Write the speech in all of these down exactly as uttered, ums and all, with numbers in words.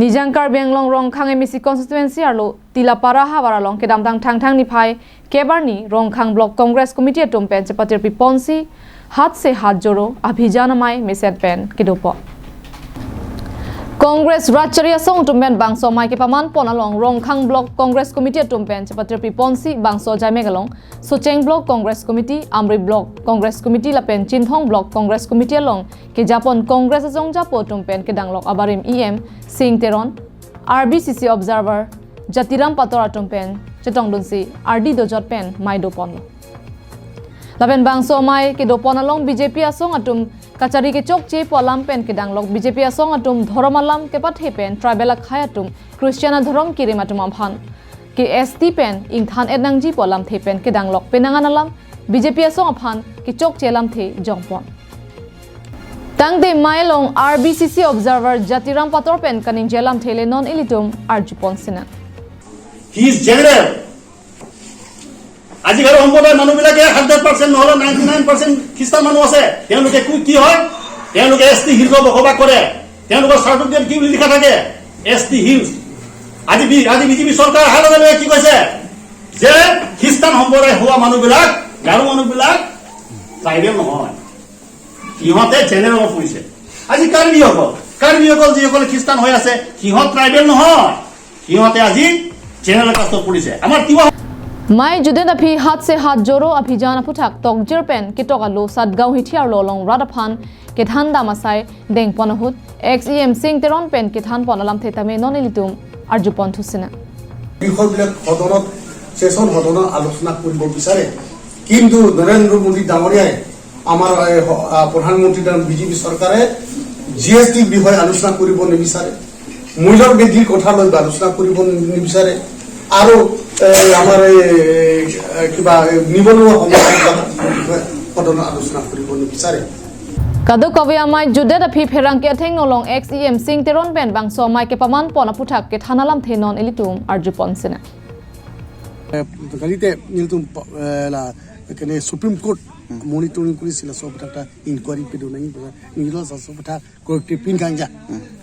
Nijang Karbi Anglong Rongkhang M A C constituency arlo Tilapara havar along kedamtang Thangthang niphai kep arni Rongkhang Block Congress Committee atum pen chepatirpi ponsi Haat se Haat Joro Abhijan amei meset pen kedopon. Congress Ratchari Asong atum pen bangso amei kepaman pon along Rongkhang Block Congress Committee atum pen chepatirpi ponsi bangso ajaimek along Socheng Block Congress Committee, Amri Block Congress Committee lapen Chinthong Block Congress Committee along kejapon Congress ajong japo atum pen kedanglok abarim E M Sing Teron, R B C C observer Jatiram Pator atum pen chetongdunsi ardi dojot pen amei doponlo. Lapen bangso amei kedopon along B J P asong atum kachari kechokche pu alam pen kedanglok. B J P asong atum dhorom alam kepathe pen tribal akhei atum Christian adhorom kirim atum aphan ke S T pen ingthan et nangji pu alamthe pen kedanglok. Penang an alam B J P asong aphan kechokche alamthe jongpon. Tangte amei along R B C C observer Jatiram Pator pen kaningje alamthe le non ilitum arjupon sinang. He is general. আজি গাৰো সম্প্ৰদায়ৰ মানুহবিলাকে hundred percent নহ'লে ninety nine percent খ্ৰীষ্টান মানুহ আছে। তেওঁলোকে কি কি হয়? তেওঁলোকে এছ টি হিলছত বসবাস কৰে। তেওঁলোকৰ চাৰ্টিফিকেট কি বুলি লিখা থাকে? এছ টি হিলছ। আজি বি আজি বিজেপি চৰকাৰ অহাৰ লগে লগে কি কৈছে? যে খ্ৰীষ্টান সম্প্ৰদায় হোৱা মানুহবিলাক, গাৰো মানুহবিলাক ট্ৰাইবেল নহয়, সিহঁতে জেনেৰেলত পৰিছে। আজি কাৰ্বিসকল, কাৰ্বিসকল যিসকলে খ্ৰীষ্টান হৈ আছে, সিহঁত ট্ৰাইবেল নহয়, সিহঁতে আজি জেনেৰেল কাষ্টত পৰিছে। আমাৰ Tiwa Amei jutdet aphi Haat se Haat Joro Abhijan aphuthak tokjir pen ketok alo Satgaon hithi arlo along rat aphan kethan dam asai dengpon ahut ex E M Sing Teron pen kethanpon alamthe tame non ilitum arjupon thu sinang. বিষয়বিলাক সদনত, ছেছন সদনত আলোচনা কৰিব বিচাৰে। কিন্তু নৰেন্দ্ৰ মোদী ডাঙৰীয়াই, আমাৰ এই স- আ, প্ৰধানমন্ত্ৰী ডাঙ- বিজেপি চৰকাৰে জি এছ টি বিষয়ে আলোচনা কৰিব নিবিচাৰে, মূল্যৰ বৃদ্ধিৰ কথা লৈ আলোচনা কৰিব নিবিচাৰে, আৰু এ, আমাৰ এই এ, কিবা এই নিবনুৱা সমস্যাবিলাকৰ বিষয়ে সদনত আলোচনা কৰিব নিবিচাৰে। Kadokave amei jutdet aphi pherangke athengno along ex E M Sing Teron pen bangso amei kepaman pon aphuthak kethan alamthe non ilitum arjupon sinang. Kalite nelitum la kene Supreme Court monitoring kuri si laso aphuthak ta inquiry pedo nangji, nelitum laso aphuthak corrective pin kangja.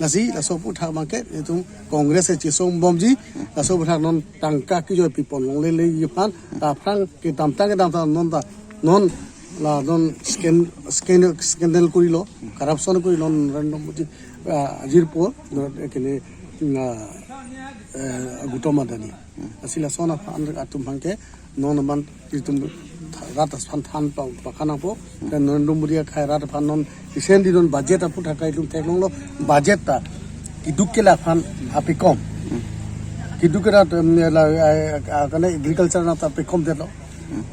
Lasi laso aphuthak abangke nelitum Congress e chesong bomji, laso aphuthak non tangka kejoi pipon longle le iphan ta aphrang kedamtang kedamtang non ta non la non scan scan scandal kurilo, corruption kurilo Narendra Modi, ah, ajir po kene, ah, eh, Gautam Adani. Lasi lason aphan atum abangke non man itum rat aphan than pa pakhanangpo. Dan Narendra Modi akhei rat aphan non recently non budget aphuthak itum theklonglo, budget ta keduk ke la aphan apikom. Keduk ke la, em, la, eh, ah, kene agriculture nat apikom detlo.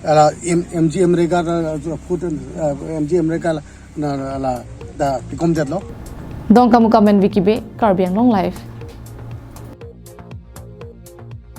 La M- MGNREGA, ah, food, ah, MGNREGA la, na la da pikom detlo. Dongkamukam pen Vicky Bey, Karbi Anglong Live.